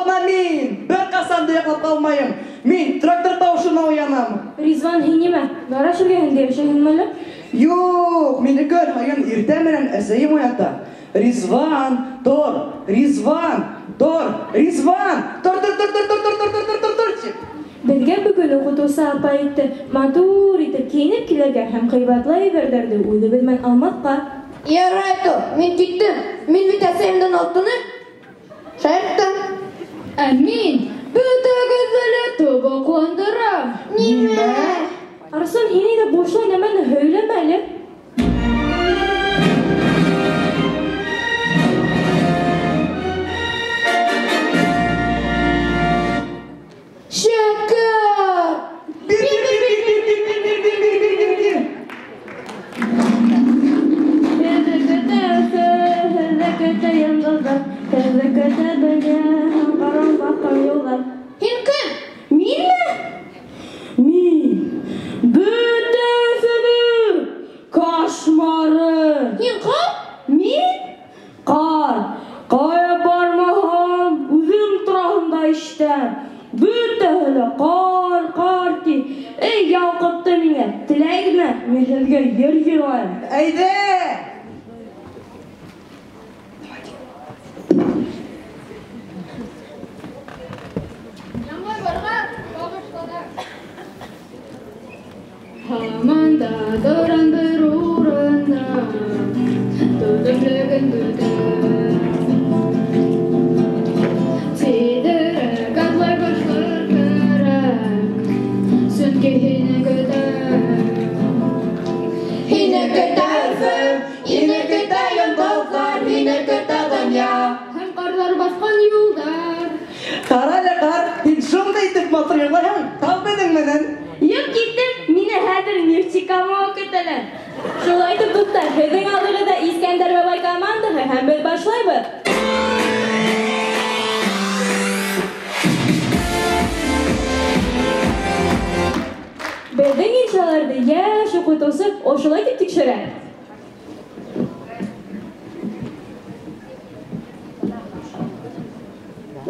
Бына мин бер ҡасан да йоҡлап ҡалмайым. Мин трактор тауышына уянам. Ризван, һин нимә? Гараж эргәһендә йәшәйһеңме әллә? Юҡ, мине көн һайын иртә менән әсәйем уята. Ризван, тор! Ризван, тор! Ризван, тор, тор, тор, тор, тор, тор, тор, тор, тор, тор, тор, тип. Беҙгә бөгөн уҡытыусы апай әйтте, матур итеп кейенеп килергә һәм ҡыйбатлы әйберҙәрҙе үҙебеҙ менән алмаҫҡа. Ярай, тор, мин киттем. Мин бит әсәйемдән алтыны шаярттым. Ә мин бөтәгеҙҙе лә тубыҡландырам. Нимә? Арыҫлан, һин әйҙә бушлай нәмәне һөйләмә әле. Шәкәр! Бир, бир, бир, бир, бир, бир, бир, бир, бир, бир, бир, бир, бир. Һеҙҙе көтә Өфө, һеҙҙе көтә йондоҙҙар, һеҙҙе көтә донъя һәм ҡаран баҫҡан юлдар. Һин кем? Минме? Мин бөтә Өфөнөң кошмары. Һин ҡар? Мин ҡар. Ҡая бармаһам, үҙем тураһында ишетәм. Бөтәһе лә ҡар, ҡар ти. Эй, ялҡытты мине. Теләйһегеҙме? Мин һеҙгә йыр йырлайым. Әйҙә! Яңғырға бағышлана. Һаман да торам бер урында, төҙөклөгөн көтәм. Тиҙерәк атлай башлар кәрәк, сөнки һине көтәм. Һине көтә Өфө, һине көтә йондоҙҙар, һине көтә донъя. Һәм ҡарҙар баҫҡан юлдар. Ҡара әле, ҡар, һин шундай итеп матур йырлайһың, тал беҙҙең менән. Юҡ, киттем, мине хәҙер Нефтекамаға көтәләр. Шулай итеп, дуҫтар, һеҙҙең алдығыҙҙа Иҫкәндәр бабай командаһы һәм беҙ башлайбыҙ. Беҙҙең иншаларҙы йәш уҡытыусы ошолай тип тикшерә.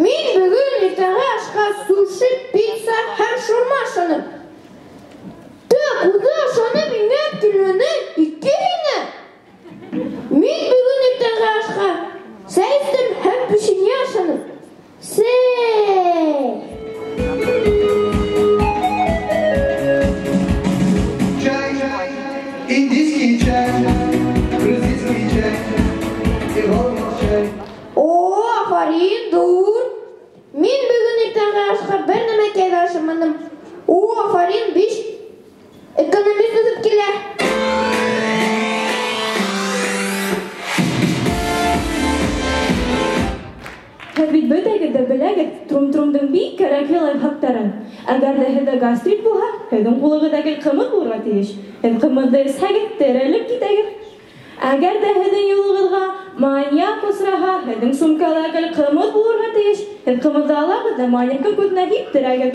Мин бөгөн иртәнге ашҡа суши, пицца һәм шурма ашаным. Тик үҙе ашаны миңә килгәне ике генә. Мин бөгөн иртәнге ашҡа сәй эстем һәм печенье ашаным. Сәй! Чай, индийский чай, грузинский чай, ивановский чай. О, афарин, ҙур! Мин бөгөн иртәнге ашҡа бер нәмәкәй ҙә ашаманым. О, афарин, 5. Экономист үҫеп килә. Һеҙ бит бөтәгеҙ ҙә беләгеҙ Трум-Трумдың бик кәрәкле лайфхактарын. Әгәр ҙә һеҙҙә гастрит булһа, һеҙҙең ҡулығыҙҙа гел ҡымыҙ булырға тейеш. Һеҙ ҡымыҙҙы эсһәгеҙ, терелеп китәгеҙ. Әгәр ҙә һеҙҙең юлығыҙға маньяк осраһа, һеҙҙең сумкала гел ҡымыҙ булырға тейеш. Һеҙ ҡымыҙҙы алағыҙ ҙа маньяктың күҙенә һиптерәгеҙ.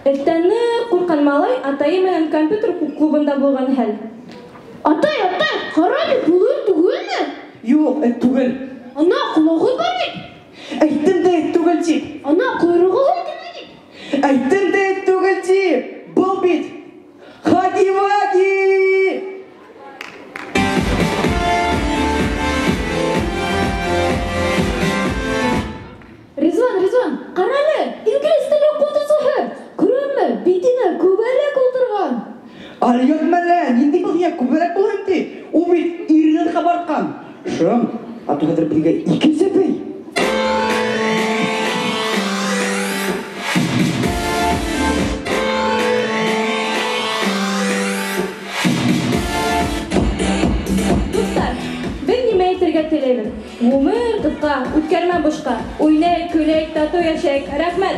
Эттән ныҡ ҡурҡҡан малай атайы менән компьютер клубында булған хәл. Атай, атай, ҡара әле, был эт түгелме? Юҡ, эт түгел. Ана ҡолағы бар бит. Әйттем дә эт түгел тип. Ана ҡойроғо һелкенә бит. Әйттем дә эт түгел тип. Был бит Хаги-Ваги! Ризван, Ризван, ҡара әле, инглиз теле уҡытыусыһы. Күрәнме, битенә күбәләк ултырған. Алйот мәлә, ниндәй был һиңә күбәләк булһын ти? Ул бит иренен ҡабартҡан. Шым, а то хәҙер беҙгә икенсе бей. Дуҫтар, беҙ нимә әйтергә теләйбеҙ? Ғүмер ҡыҫҡа, үткәрмә бушҡа. Уйнайыҡ, көләйек, татыу йәшәйек. Рәхмәт.